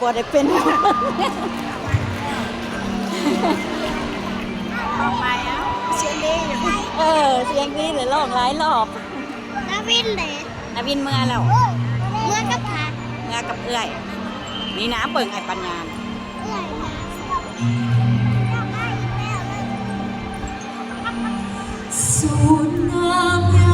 ບໍ່ໄດ້ເປັນ ອອກໄປເອົາ ສຽງດີຢູ່ ເອີ ສຽງດີເລີຍ ຮ້ອງຫຼາຍຮອບ. ນາວິນເດ? ນາວິນເມືອແລ້ວ ເມືອກັບໃຜ? ເມືອກັບເອື້ອຍ. ນີ້ນະ ເບິ່ງອ້າຍປັນຍາ ເອື້ອຍມາ ສວນງາມ